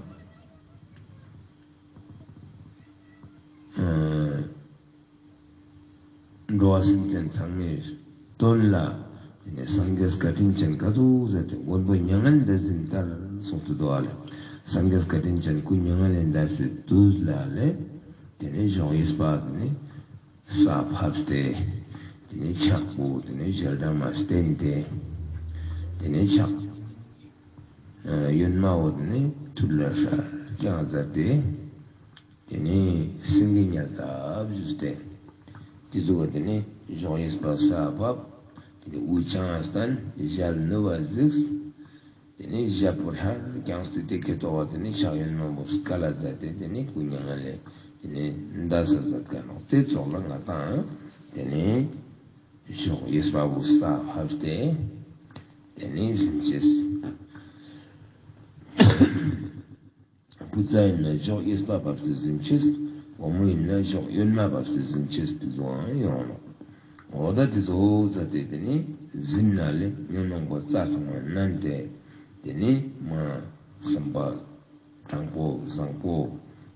ཨ་འགྲོ་བ་སེམས་ཅན་ཚང་མའི་དོན་ལ། དེ་ནས་སངས་རྒྱས་བཀའ་དྲིན་ཅན་ག་ཚོད་ཟེར་ཏེ་མགོན་པོ་མྱ་ངན་འདའ་ཟིན་ལྟར་གསུངས་ཏེ་འདུག་ཨ་ལེ། སངས་རྒྱས་བཀའ་དྲིན་ཅན་སྐུ་མྱ་ངན་ལས་འདས་པའི་དུས་ལ་ལེ། དེ་ནས་གཞོགས་གཡས་པ་དེ་ནས་ས་ཕབ་སྟེ། དེ་ནས་ཕྱག་པོ་དེ་ནས་ཞལ་གྲངས་མ་བསྟན་ཏེ། དེ་ནས་ཕྱག་གཡོན་མ་བོ་དེ་ནས་ཐུར་ལ་སྲ་བརྐྱངས་མཛད་དེ། དེ་ནས་སེང་གེ་ཉལ་ཐབས་བཞུགས་ཏེ། དེ་ཚོ་བ་དེ་ནས་གཞོགས་གཡས་པ་ས་ཕབ། དེ་ནས་དབུ་ཅང་བསྟན། ཞལ་ནུབ་པ་གཟིགས། དེ་ནས་ཞབས་པོ་སྲ་བརྐྱངས་ཏེ་དེ་ཁེ་ཏོ་བ་དེ་ནས་ཕྱག་གཡོན་མ་བོ་སྐ་ལ་མཛད་དེ། དེ་ནས་སྐུ་མྱ་ངན་ལས་དེ་ནས་འདའ་ས་མཛད་ཀ་ནོ། དེ་ཙོག་ལ་ང་དང་དེ་ནས་གཞོགས་གཡས་པ་བོ་ས་ཕབ་སྟེ། དེ་ནས་གཟིམ་ཅེས། བུ་ཚ་ཡིན་ན་གཞོགས་གཡས་པ་བབས་ཏེ་གཟིམ་ཅེས། བུ་མོ་ཡིན་ན་གཞོགས་གཡོན་མ་བབས་ཏེ་གཟིམ་ཅེས། དེ་ཚོའང་ཡོང་ནོ། འོ་ད་དེ་ཚོ་ཟ་སྟེ་དེ་ནི་གཟིམ་ན་ལེ། ཉོན་མོངས་པ་རྩ་ཚང་བ་མནན་ཏེ། དེ་ནི་མ་བསམ་པ་དྲང་པོ་བཟང་པོ།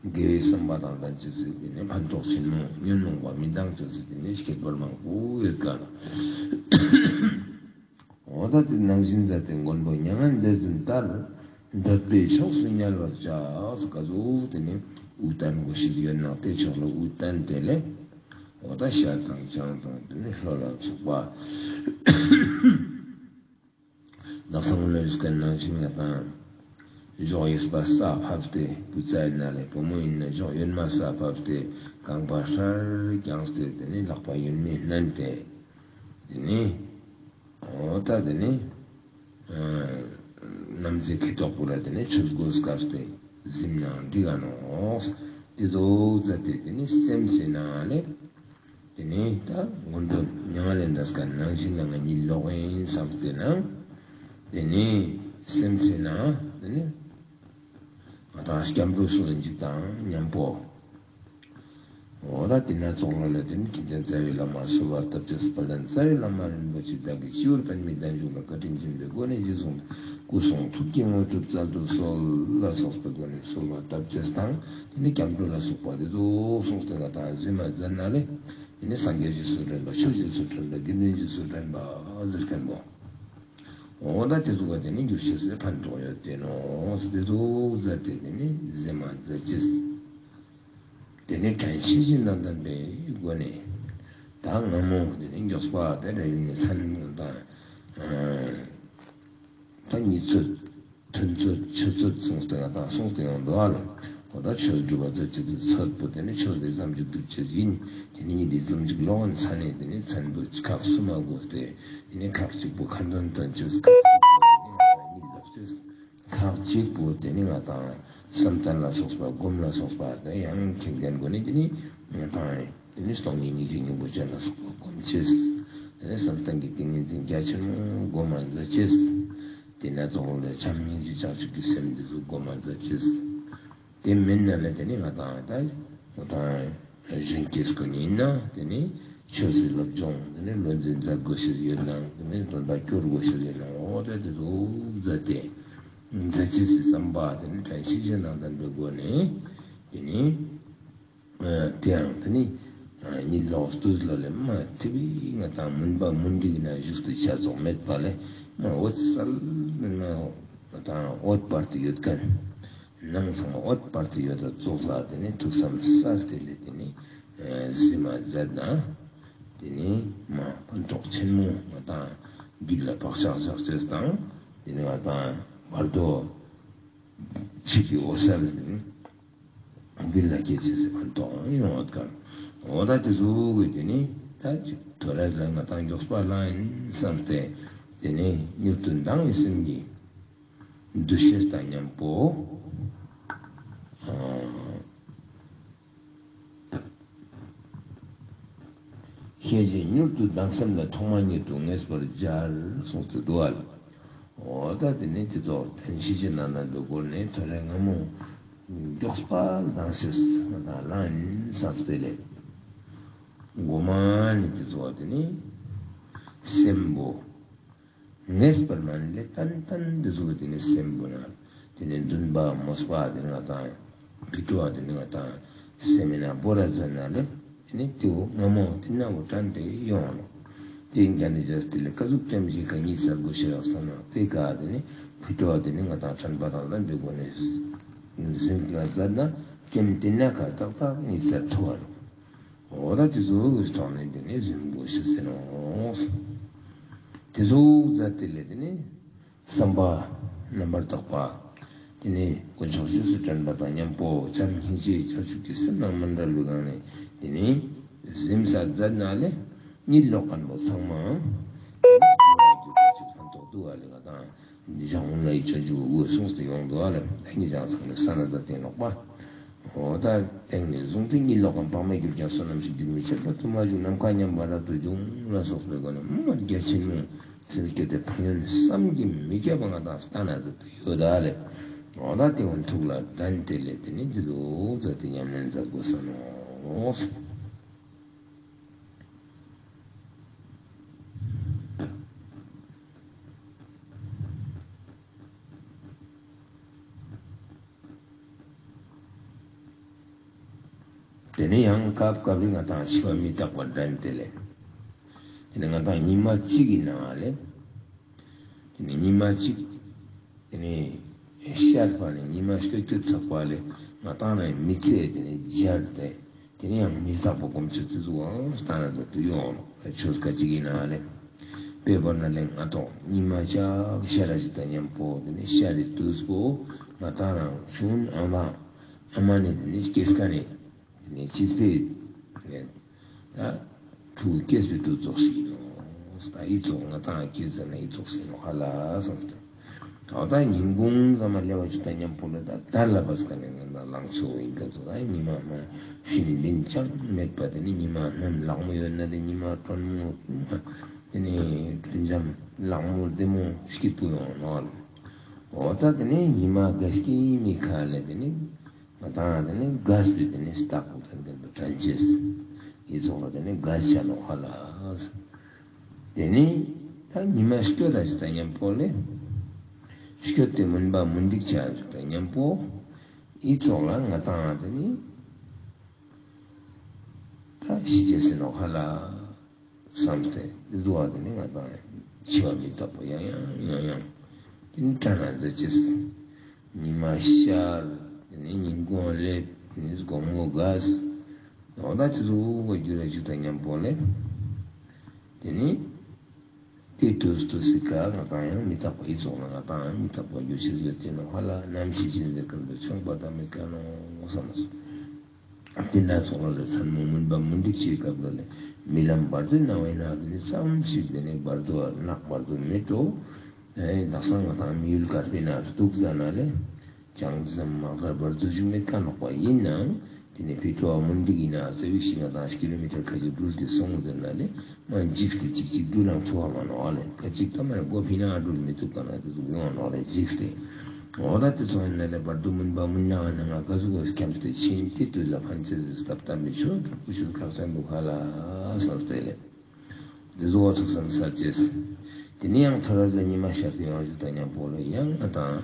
དགེ་བའི་བསམ་པ་དང་ལྡན་ཅེས་ཟེར། དེ་ནི་ཕན་ཐོགས་ཆེན་མོ། ཉོན་མོངས་པ་མི་འདང་ཅེས་ཟེར། དེ་ནི་ཁྱད་པར་མང་པོ་ཡོད་ཀ་ནོ། འོ་ད་དེ་ནང་བཞིན་མཛད་དེ་མགོན་པོ་མྱ་ངན་འདས་ཟིན་ལྟར། འདོད་པའི་ཕྱོགས་སུ་ཉལ་བར་བྱ། ཟེར་ག་ཟུག་དེ་ནི་དབུ་བསྟན་གོ་ཤེས་ཡོད་ན་དེ་ཕྱོགས་ལ་དབུ་བསྟན་དེ་ལས། འོ་ད་ཞལ་དང་བྱང་དང་དེ་ནི་ལྷོ་ལ་སོགས་པ། ནགས་ཚང་ལོས་ཀན་ནང་བཞིན་ཡ་དང་། གཞོགས་གཡས་པ་ས་ཕབ་སྟེ། བུ་ཚ་ཡིན་ན་ལས། བུ་མོ་ཡིན་ན་གཞོགས་གཡོན་མ་ས་ཕབ་སྟེ། རྐང་པ་སྲ་བརྐྱངས་ཏེ་དེ་ནི་ལག་པ་གཡོན་མས་མནན་ཏེ། དེ་ནི། འོ་ད་དེ་ནི། ཨ་ནམ་ཚེ་ཁེ་ཏོག་པོ་ལ་དེ་ནི་ཆོས་གོས་བཀབ་སྟེ་གཟིམ་ནའང་འགྲིག་ག་ནོ། དེ་ཚོ་ཟ་སྟེ་དེ་ནི་སེམས་སེ་ནའང་ལེ། དེ་ནི་ད་མགོན་པོ་མྱ་ངན་ལས་འདས་ཀ་ནང་བཞིན་ལ་ང་གཉིད་ལོག་ཡིན་བསམ་སྟེ་ན། དེ་ནི་སེམས་སེ་ན་དེ་ནི་ང་དང་སྐྱབས་འགྲོ་སུ་ལ་འཇིགས་དང་མཉམ་པོ། འོ་ད་དེ་ན་ཙོག་ལ་ལས་དེ་ནི་དྲིན་ཅན་རྩ་བའི་བླ་མར་གསོལ་བ་བཏབ་ཅེས། དཔལ་ལྡན་རྩ་བའི་བླ་མ་རིན་པོ་ཆེ་བདག་གིས་སྤྱི་བོར་པདྨའི་གདན་བཞུགས་ལ་བཀའ་དྲིན་ཆེན་པོའི་སྒོ་ནས་རྗེས་བཟུང་སྟེ་སྐུ་གསུང་ཐུགས་ཀྱི་དངོས་གྲུབ་སྩལ་དུ་གསོལ་ལ་སོགས་པའི་སྒོ་ནས་གསོལ་བ་བཏབ་ཅེས་དང་། དེ་ནི་སྐྱབས་འགྲོ་ལ་སོགས་པ་དེ་ཚོ་གསུངས་ཏེ་ང་དང་གཟིམ་མ་མཛད་ན་ལེ། དེ་ནི་སངས་རྒྱས་རྗེས་སུ་དྲན་པ། ཆོས་རྗེས་སུ་དྲན་པ། དགེ་འདུན་རྗེས་སུ་དྲན་པ་ཟེར་མཁན་པོ། འོ་ད་དེ་ཚོ་ག་དེ་ནི་འགྱུར་ཤེས་སུ་ཕན་ཐོགས་ཡོད་དེ་ནོ། དེ་ཚོ་ཟ་སྟེ་དེ་ནི་གཟིམ་མ་མཛད་ཅེས། དེ་ནི་དྲན་ཤེས་བཞིན་དང་ལྡན་པའི་སྒོ་ནས། ད་སྔ་མོ་དེ་ནི་མགྱོགས་པ་དེ་རེ་ཡིན་ནི་མཚན་དང་། ད་གཉིད་ཚོད། ཐུན་ཚོད། ཆུ་ཚོད་གསུངས་ཏེ་ང་དང་གསུངས་ཏེ་ཡོང་འདུག་ཨ་ལ། ད་ཆོས་སྒྲུབ་པ་ཚོ་ཅི་ཚོད་ཚོད་པོ་དེ་ནི་ཆོས་དེ་ཙམ་ཅིག་སྒྲུབ་ཅེས་ཡིན། དེ་ནི་ཉིད་དེ་ཙམ་ཅིག་ལོག་ནས་ས་ནས་དེ་ནི་མཚན་དུ་ཁག་གསུམ་མ་དགོས་ཏེ། དེ་ནི་ཁག་གཅིག་པོ་ཁ་འདོན་དོན་ཅིག་ཁག་གཅིག་པོ་དེ་ནི་ང་དང་ཉིད་ལོག་ཅེས། ཁག་གཅིག་པོ་དེ་ནི་ང་དང་བསམ་གཏན་ལ་སོགས་པ་སྒོམ་ལ་སོགས་པ་དེ་ཡང་ཁྱེད་རྒན་གོ་ནི་དེ་ནི་ང་དང་དེ་ནི་སྟོང་ཉིད་སྙིང་རྗེ་སྙིང་པོ་ཅན་ལ་སོགས་པ་སྒོམ་ཅེས། དེ་ནི་བསམ་གཏན་གྱི་ཏིང་ངེ་འཛིན་རྒྱ་ཆེན་མོ་སྒོམ་མ་མཛད་ཅེས། དེ་ནས་རྫོགས་ལས་བྱམས་སྙིང་རྗེ་བྱང་ཆུབ་ཀྱི་སེམས་འདི་ཚོ་སྒོམ་མ་མཛད་ཅེས། དེ་མིན་ན་ལས་དེ་ནི་ང་དང་ད་ང་དང་གཞོན་སྐྱེས་ཀུན་ཡིན་ན་དེ་ནི་ཆོས་སྲིད་སློབ་སྦྱོང་དེ་ནི་བློ་འཛིན་མཛད་དགོས་ཤེས་ཡོད་ན། དེ་ནི་སྟོན་པ་སྐྱོར་དགོས་ཤེས་ཡོད་ན། འོ་ད་དེ་ཚོ་མཛད་དེ་མཛད་ཅེས་སི་བསམ་པ་དེ་ནི་དྲན་ཤེས་བྱེད་ནང་ལྡན་པའི་སྒོ་ནས་དེ་ནི། དེའང་དེ་ནི་ཉིད་ལོག་སྟོད་ལ་ལས་མ་ཐེ་བའི་ང་དང་མུན་པ་མུན་དིག་ན་བཞུགས་ཏེ་ཆ་རྫོགས་མེད་པ་ལས་མ་འོད་གསལ་ན་ང་དང་འོད་འབར་ཏེ་ཡོད་མཁན། ནང་ཚང་མ་འོད་འབར་ཏེ་ཡོད་ད་ཙོགས་ལ་དེ་ནི་ཐུགས་བསམ་གསལ་ཏེ་ལས་དེ་ནི་གཟིམ་མ་མཛད་ན། དེ་ནི་མ་ཕན་ཐོགས་ཆེན་མོ་ང་དང་རྒྱུད་ལ་བག་ཆགས་བཞག་ཅེས་དང་། དེ་ནི་ང་དང་བར་དོ་ཕྱི་གི་འོད་གསལ་དེ་ནི། འདི་ལ་སྐྱེ་ཚེ་སི་ཕན་ཐོགས་ཡོང་བ་དཀར། འོ་ད་དེ་ཟུག་གི་དེ་ནི་ད་ཅིག་ཐོ་རེ་ལ་ང་དང་མགྱོགས་པ་ལ་ཡིན་བསམ་སྟེ། དེ་ནི་མྱུར་དུ་མདངས་ནི་སེམས་ཀྱི་འདུ་ཤེས་དང་མཉམ་པོ། ཨ། ཤེས་བཞིན་མྱུར་དུ་མདངས་སེམས་ལ་ཐོག་མ་ཉིད་དུ་ངེས་པར་སྦྱར་གསུངས་ཏེ་འདུག་ཨ། འོ་ད་དེ་ནི་དེ་ཚོ་དྲན་ཤེས་བྱེད་ནང་ན་འདུག་སྐོར་ནས་ཐོ་རེ་སྔ་མོ་མགྱོགས་པ་ལྡང་ཤེས་ང་དང་ལ་ཡིན་བསམ་སྟེ་ལས། མགོ་མ་ནི་དེ་ཚོ་དེ་ནི་སེམས་པོ། ངེས་པར་མ་ནི་ལས་ཏན་ཏན་དེ་ཚོ་དེ་ནི་སེམས་པོ་ན། དེ་ནི་འདུན་པ་མོས་པ་དེ་ང་དང་། ཕི་ཏོ་བ་དེ་ནི་ང་དང་སེམས་ན་བོ་ར་ཟ་ན་ལེ། དེ་ནི་དེའུ་ང་མོ་དེ་ན་བོ་དྲན་དེ་ཡོང་ནོ། དེ་འགན་ནི་རྒྱ་སྟེ་ལེ་ཀ་ཟུག་ཏེམ་ཞིག་ག་གཉིས་ས་དགོས་ཤེས་རག་སོང་ན་དེ་ག་དེ་ནི་ཕི་ཏོ་བ་དེ་ནི་ང་དང་དྲན་པ་དང་ལ་འདོད་དགོས་ནི། སེམས་ལ་ཟ་ན་ཏེམ་དེ་ན་ག་ཏག་ཏག་གཉིས་ས་ཐུ་བ་ནོ། འོ་ད་དེ་ཚོ་གི་ཐོག་ནས་དེ་ནི་གཟིམ་དགོས་ཤེས་ཟེར་ནོ། དེ་ཚོ་ཟ་དེ་ལེ་དེ་ནི། བསམ་པ་རྣམ་པར་དག་པ། དེ་ནས་དཀོན་མཆོག་རྗེས་སུ་དྲན་པ་དང་མཉམ་པོ་བྱམས་སྙིང་རྗེ་བྱང་ཆུབ་ཀྱི་སེམས་དང་མི་འབྲལ་བའི་ངང་ནས་དེ་ནས་གཟིམ་ས་མཛད་ན་ལས་གཉིད་ལོག་མཁན་པོ་ཚང་མ་ཕན་ཐོགས་འདུག་བ་ལས་ང་དང་། འདི་ཞག་འོང་ལ་ཡི་ཆོས་འཇུག་དགོས་གསུངས་ཏེ་ཡོང་འདུག་བ་ལས་ད་གཉིད་ཀྱང་ཚང་མས་ས་ན་ཛ་སྟེང་ལོག་པ། འོ་ད་སྟེང་ནས་བཟུང་སྟེ་གཉིད་ལོག་གམ་བག་མེད་གྱུར་ཀྱང་བསོད་ནམས་ཤིག་རྒྱུན་མི་འཆད་པར་དུ་མ་བཞུགས་ནམ་མཁའ་མཉམ་པ་རབ་ཏུ་བྱུང་ལ་སོགས་པའི་སྒོ་ནས་མ་རྒྱ་ཆེན་མོ་ཚིལ་སྐྱེ་དེ་ཕན་ཡོན་བསམ་གྱིས་མི་ཁྱབ་པ་ང་དང་ལྟ་ན་ཟེར་དུ་ཡོད་ད་ལེ། འོ་ད་དེ་འོན་ཐུགས་ལ་གདན་དེ་ལས་དེ་ནི་འདི་ལུགས་ཟེར་ཏེ་ཉམས་ལེན་མཛད་དགོས་ས་ནོ། དེ་ནས་ཡང་སྐབས་སྐབས་རིང་ང་དང་འཆི་བ་མི་རྟག་པ་འདྲ་ནི་དེ་ལས། དེ་ནས་ང་དང་ཉི་མ་གཅིག་གི་ནང་ལས། དེ་ནས་ཉི་མ་གཅིག་དེ་ནས་ཤར་བ་ནས་ཉི་མ་སྐྱོད་སྐྱོད་ཚགས་པ་ལས་ང་དང་ནས་མི་ཚེ་དེ་ནས་འཇར་ཏེ། དེ་ནས་ཡང་མི་རྟག་པ་སྒོམ་ཆུ་ཚོད་ཙུག་ཨང་སྟ་ན་ད་དུ་ཡོང་ལོ། ཆོས་སྐད་ཅིག་ཡིན་ན་ལེ། དཔེ་བོར་ན་ལེ་ང་ཐོག་ཉི་མ་ཅག་ཤར་ར་ཞིག་དང་མཉམ་པོ་དེ་ནས་ཤར་རི་དུས་པོ་ང་དང་རང་ཆུང་ཨ་མ་ཨ་མ་ནས་དེ་ནས་སྐྱེས་ཀ་ནས་དེ་ནས་ཆིས་པེ་ནས་ད་ཕྲུ་གུ་སྐྱེས་པའི་དུས་ཚོགས་ཤིག་ཡིན་ནོ། ད་ཡི་ཚོགས་ང་དང་སྐྱེས་ཟེར་ན་ཡི་ཚོགས་ཟེར་ནོ་ཧ་ལ་སོང་སྟེ། ད་ལྟ་ཉིན་གུང་ཟ་མ་ལེ་བ་ཅིག་དང་མཉམ་པོ་ལ་ད་དར་ལ་བབས་ཀ་ནས་ང་དང་ལང་ཚོ་ཡིན་སྐབས་སུ་ད་ཉི་མ་མ་ཤིན་ལིན་ཅང་མེད་པ་དེ་ནི་ཉི་མ་ནམ་ལག་མོ་ཡོད་ན་དེ་ཉི་མ་དྲོན་མོ་དེ་ནི་དྲོན་འཇམ་ལག་མོ་བདེ་མོ་སྐྱིད་པོ་ཡོང་ནོ། འོ་ད་དེ་ནི་ཉི་མ་དགའ་སྐྱིད་མི་ཁ་ལ་དེ་ནི་ང་དང་དེ་ནི་དགའ་སྤྲོ་དེ་ནི་སྟག་པོ་དེ་འདི་འདུ་དྲན་ཅེས་ཡི་ཚོགས་ལ་དེ་ནི་དགའ་ཆ་ནོ་ཧ་ལ། དེ་ནི་ད་ཉི་མ་སྐྱོད་ད་ཅིག་དང་མཉམ་པོ་ལས། སྐྱོད་དེ་མུན་པ་མུན་འདུག་ཆ་ཅིག་དང་མཉམ་པོ། ཨི་ཚོགས་ལ་ང་དང་དེ་ནི་ད་ཤི་ཅེས་ཟེར་ནོ་ཧ་ལ་བསམ་སྟེ་འདི་བཟོ་བ་དེ་ནི་ང་དང་འཆི་བ་མི་རྟག་པ་ཡང་ཡང་ཡང་ཡང་དེ་ནི་དྲན་ན་མཛད་ཅེས། ཉི་མ་ཤར། དེ་ནས་ཉིན་གུང་སླེབས། དེ་ནས་དགོང་མོ་དགའ། འོ་ད་ཆུ་ཚོད་དགུ་པ་རྒྱུ་ར་ཞིག་དང་མཉམ་པོ་སླེབས། དེ་ནས་ དེ་དུས་དུས་སི་ཀ་ང་དང་ཡང་མི་རྟག་པ་ཡི་ཚོགས་ལ་ང་དང་ཡང་མི་རྟག་པ་རྒྱུ་ཕྱིར་ཡོད་དེ་ནོ་ཧ་ལ་ནམ་ཞིག་ཕྱིན་ཟེར་ཀུན་ཏུ་མཚུངས་པ་དང་མི་དཀའ་ནོ་བསམ་སོ། དེ་འདྲ་ཚོགས་ལ་ལས་མཚན་མོ་མུན་པ་མུན་འདུག་ཅེས་སྐབས་ལ་ལས་རྨི་ལམ་བར་དོའི་སྣང་བའི་ནང་དུ་ནི་ཙམ་ཞིག་དེ་ནི་བར་དོ་ནག་བར་དོ་མེད་འགྲོ། ཨེ་དག་ས་ང་དང་མི་ཡུལ་དཀར་པོའི་ནང་སྡུག་ཙ་ན་ལས། ཅང་ཙམ་མ་དཀར་བར་དོ་ཞིག་མེད་ཀ་ནོག་པ་ཡིན་ནའང་། དེ་ནས་ཕི་ཀྲོ་བ་མུན་འདུག་ཡིན་ན་ཟེ་བིག་ཤིང་ང་དང་ཀི་ལོ་མི་ཊར་ཁ་ཅིག་འགྲུལ་ཏེ་སོང་ཟེར་ན་ལས་མ་འཇིགས་ཏེ་ཅིག་ཅིག་འགྲུལ་ལང་ཐུབ་པ་མ་ནོག་ཨ་ལས་ཁ་ཅིག་ཏ་མ་ལ་སྒོ་ཕི་ན་འགྲུལ་མི་ཐུབ་ཀ་ན་དེ་ཟུག་ཡོང་ནོག་ལས་འཇིགས་ཏེ། འོ་ད་དེ་ཚོ་ཡིན་ན་ལས་བར་དོ་མུན་པ་མུན་ནག་ནང་ང་ག་ཟུག་གོ་སྐྱམས་ཏེ་ཕྱིན་ཏེ་དུས་ལ་ཕན་ཚེ་ཟེར་སྟབས་ད་མི་ཆོག་འགྲུལ་པོ་ཆོག་ཁག་ཅན་འདུག་ཧ་ལ་སོང་སྟེ་ལས། འདི་ཚོ་བ་ཐུགས་བསམ་ས་ཅེས། དེ་ནས་ཡང་ཐོ་ར་ལ་ཉི་མ་ཤར་ཏེ་ཡང་ཞུ་དང་མཉམ་པོ་ལ་ཡང་ང་དང་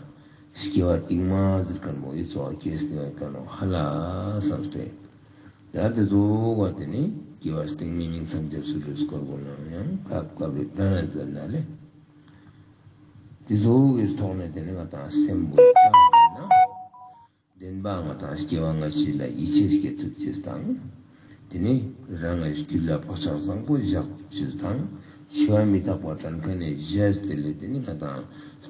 སྐྱེ་བ་སྟིང་མ་ཟེར་མཁན་མོ་ཡི་ཚོ་བ་སྐྱེས་ཏེ་ཡང་ཀ་ནོ་ཧ་ལ་བསམ་སྟེ། ཡང་དེ་ཚོ་བ་དེ་ནི་སྐྱེ་བ་སྟིང་མའི་ཉིང་མཚམས་སྦྱར་སུ་ལུས་སྐོར་བོ་ན་ཡང་སྐབས་སྐབས་རེ་འདྲ་ན་ཟེར་ན་ལེ། དེ་ཚོ་གི་ཐོག་ནས་དེ་ནི་ང་དང་སེམས་པོ་ཅང་ན། བདེན་པ་ང་དང་སྐྱེ་བ་སྔ་ཕྱི་ལ་ཡིད་ཆེས་སྐྱེ་ཐུབ་ཅེས་དང་། དེ་ནི་རང་གི་རྒྱུད་ལ་བག་ཆགས་བཟང་པོ་བཞག་ཐུབ་ཅེས་དང་། འཆི་བ་མི་རྟག་པ་དྲན་མཁན་ནས་བཞེས་ཏེ་ལས་དེ་ནི་ང་དང་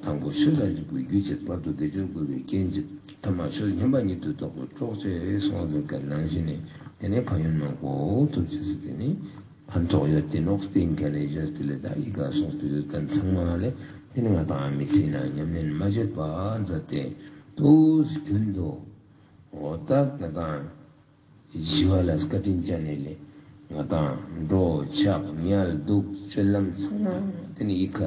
དང་པོ་ཆོས་ལ་འཇུག་པའི་རྒྱུ་བྱེད་པར་དུ་དགེ་སྦྱོར་དགོས་པའི་རྐྱེན་གྱིས་ཐ་མ་ཆོས་ཉན་པ་ཉིད་དུ་རྟོགས་པའི་གྲོགས་བྱེད་སོང་ཟེར་མཁན་ནང་བཞིན་ནི་དེ་ནི་ཕན་ཡོན་མང་པོ་ཐོབ་ཅེས་སུ་དེ་ནི་ཕན་ཐོགས་ཡོད་དེ་ནོག་སྟེ་མཁན་ནས་བཞེས་ཏེ་ལས་ད་ཡི་ག་སོང་སྟེ་ཡོད་མཁན་ཚང་མ་ལས་དེ་ནི་ང་དང་མི་ཚེ་ན་ཉམས་ལེན་མ་བྱེད་པ་མཛད་དེ། དུས་རྒྱུན་དུ། འོ་ད་ང་དང་། ཞི་བ་ལ་བཀའ་དྲིན་ཅན་ནི་ལས། ང་དང་འགྲོ་འཆག་ཉལ་འདུག་སྤྱོད་ལམ་ཚང་མ་དེ་ནི་ཡི་ག་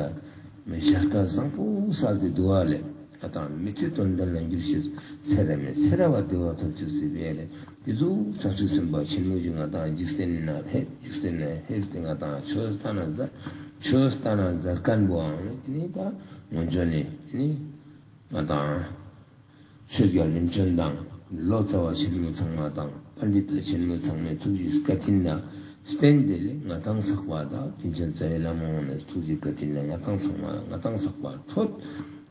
ཞལ་ལྟ་བཟང་པོ་གསལ་ཏེ་འདུག་བ་ལས། ང་དང་མི་ཚེ་དོན་ལྡན་ལ་འགྱུར་ཕྱིར་ཚེ་རབས་ནས་ཚེ་རབས་བདེ་བ་ཐོབ་ཕྱིར་ཟེར་བས་ལས། དེ་ཚོ་ཚ་ཚུལ་སེམས་དཔའ་ཆེན་མོ་ཞིག་ང་དང་འཇིག་རྟེན་ན་ཕེབས་འཇིག་རྟེན་ན་ཕེབས་ཏེ་ང་དང་ཆོས་ལྟ་ན་མཛད་ཆོས་ལྟ་ན་མཛད་མཁན་པོའང་དེ་ནི་ད་ངོ་འཇོན་ནི་དེ་ནི་ང་དང་། ཆོས་རྒྱལ་རིམ་བྱོན་དང་ལོ་ཙཱ་བ་ཆེན་མོ་ཚང་མ་དང་པཎྜི་ཏ་ཆེན་མོ་ཚང་མའི་ཐུགས་རྗེ་བཀའ་དྲིན་ལ་བརྟེན་ཏེ་ལས་ང་དང་ཚགས་པ་དང་དྲིན་ཅན་རྩ་བའི་བླ་མ་འོང་ནས་ཐུགས་རྗེ་བཀའ་དྲིན་ལ་ང་དང་ཚང་མ་ང་དང་ཚགས་པ་འཕྲོད་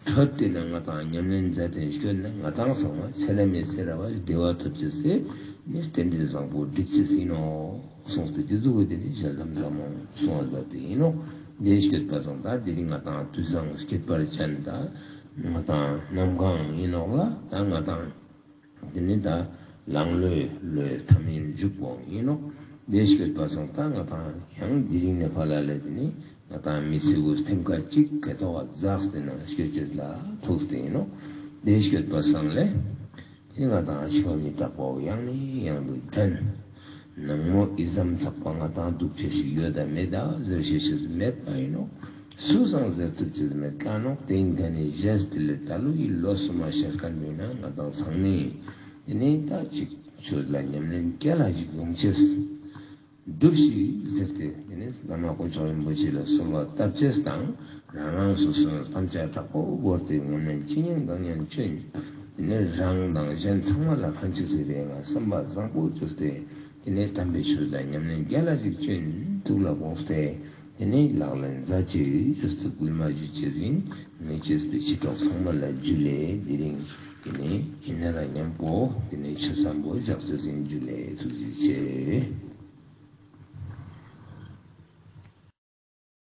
འཕྲོད་དེ་ལས་ང་དང་ཉམས་ལེན་མཛད་དེ་སྐྱོན་ནས་ང་དང་ཚང་མ་ཚེ་རབས་ནས་ཚེ་རབས་བར་བདེ་བ་ཐོབ་ཅེས་སེ་ནི་རྟེན་འབྲེལ་བཟང་པོ་སྒྲིག་ཅེས་ཡིན་ནོ། གསུངས་ཏེ་དེ་ཚོ་གི་དེ་ནི་ཞལ་གདམས་ཟབ་མོ་གསུང་བ་མཛད་དེ་ཡིན་ནོ། དེ་སྐྱོད་པ་སང་ད་དེ་རིང་ང་དང་དུས་བཟང་སྐྱེད་པར་ཅན་ད་ང་དང་གནམ་གང་ཡིན་ནོག་ལ་ད་ང་དང་དེ་ནི་ད་ལང་ལོའི་ལོའི་ཐ་མའི་མཇུག་པོ་ཡིན་ནོ། དེ་སྐྱོད་པ་སང་ད་ང་དང་ཡང་དེ་རིང་ནས་ཕར་ལ་ལས་དེ་ནི་ང་དང་མི་ཚེ་གུ་ཐེམ་ཁ་གཅིག་ག་ཏོག་ག་འཛགས་ཏེ་ན་སྐྱོད་ཅེས་ལ་ཐུག་སྟེ་ཡིན་ནོ། དེ་སྐྱོད་པ་སང་ལས། དེ་ང་དང་འཆི་བ་མི་རྟག་པའོ་ཡང་ནས་ཡང་དུ་དྲན། ནངས་མོ་ཨི་ཙམ་ཚགས་པ་ང་དང་སྡུག་ཅག་ཞིག་ཡོད་དམ་མེད་ད་ཟེར་ཤེས་ཤེས་མེད་པ་ཡིན་ནོ། སུས་ཀྱང་ཟེར་ཐུབ་ཅེས་མེད་ཀ་ནོ། དེ་འགའ་ནས་བཞེས་ཏེ་ལས་ད་ལོ་ཡི་ལོ་སུ་མ་ཤར་མཁན་མེད་ན་ང་དང་ཚང་མས་དེ་ནས་ད་ཅིག་ཆོས་ལ་ཉམས་ལེན་རྒྱ་ལ་ཞིག་ཡོང་ཅེས། སྒྲུབས་ཤིག་ཟེར་ཏེ་དེ་ནས་བླ་མ་དཀོན་མཆོག་རིན་པོ་ཆེ་ལ་གསོལ་བ་བཏབ་ཅེས་དང་རང་རང་སོ་སོའི་དམ་བཅའ་དྲག་པོ་བོར་ཏེ་ངོམ་ནས་ཅི་ཉན་གང་ཉན་བཅོས། དེ་ནས་རང་དང་གཞན་ཚང་མ་ལ་ཕན་ཆེ་ཟེར་བའི་ང་བསམ་པ་བཟང་པོ་བཅོས་ཏེ་དེ་ནས་དམ་པའི་ཆོས་ལ་ཉམས་ལེན་རྒྱ་ལ་ཞིག་བཅོས་ཐུགས་ལ་དགོངས་ཏེ་དེ་ནས་ལག་ལེན་མཛད་ཅེས་བཅོས་ཏེ་སྐུལ་མ་ཞུ་ཅེས་ཡིན། ངེས་ཅེས་པའི་ཕྱི་གྲོགས་ཚང་མ་ལ་འཇུ་ལེ། དེ་རིང་དེ་ནས་ཡིན་ན་ལ་མཉམ་པོ་དེ་ནས་ཆོས་བཟང་པོ་བཞག་ཅེས་ཡིན། འཇུ་ལེ། ཐུགས་རྗེ་ཆེ།